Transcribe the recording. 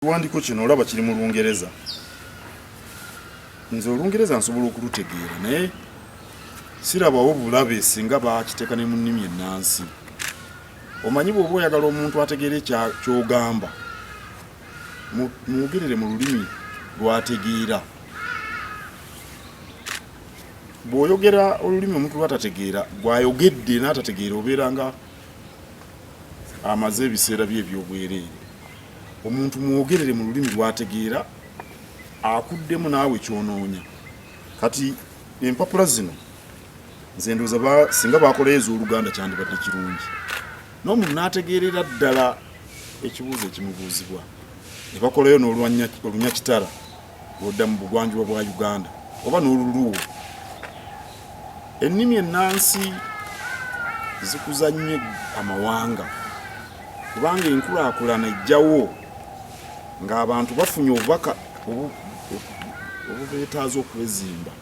Ekiwandiiko kino olaba kiri mu Lungereza. Nze Olungereza nsobola okulutegeera, naye sirabawo bulabe singa bakiteeka ne mu nnimi ennansi. Omanyi, bw'oba oyagala omuntu ategeere ky'ogamba, mwogerere mu lulimi lw'ategeera. Bw'oyogera olulimi omuntu lw'atategeera, gw'ayogedde n'atategeera, obeera nga amaze ebiseera bye eby'obwereere. Omuntu mwogerere mu lulimi lw'ategeera, akuddemu naawe ky'onoonya. Kati empapula zino, nze ndowooza singa bakolayo ez'Oluganda kyandibadde kirungi, n'omuntu n'ategeerera ddala ekibuuzo ekimubuuzibwa, ne bakolayo n'Olunyakitara lwodda mu bugwanjuba bwa Uganda oba n'Oluluwo. Ennimi ennansi zikuza nnyo amawanga, kubanga enkulaakulana ejjawo ng'abantu bafunye obubaka obubeetaaza okwezimba.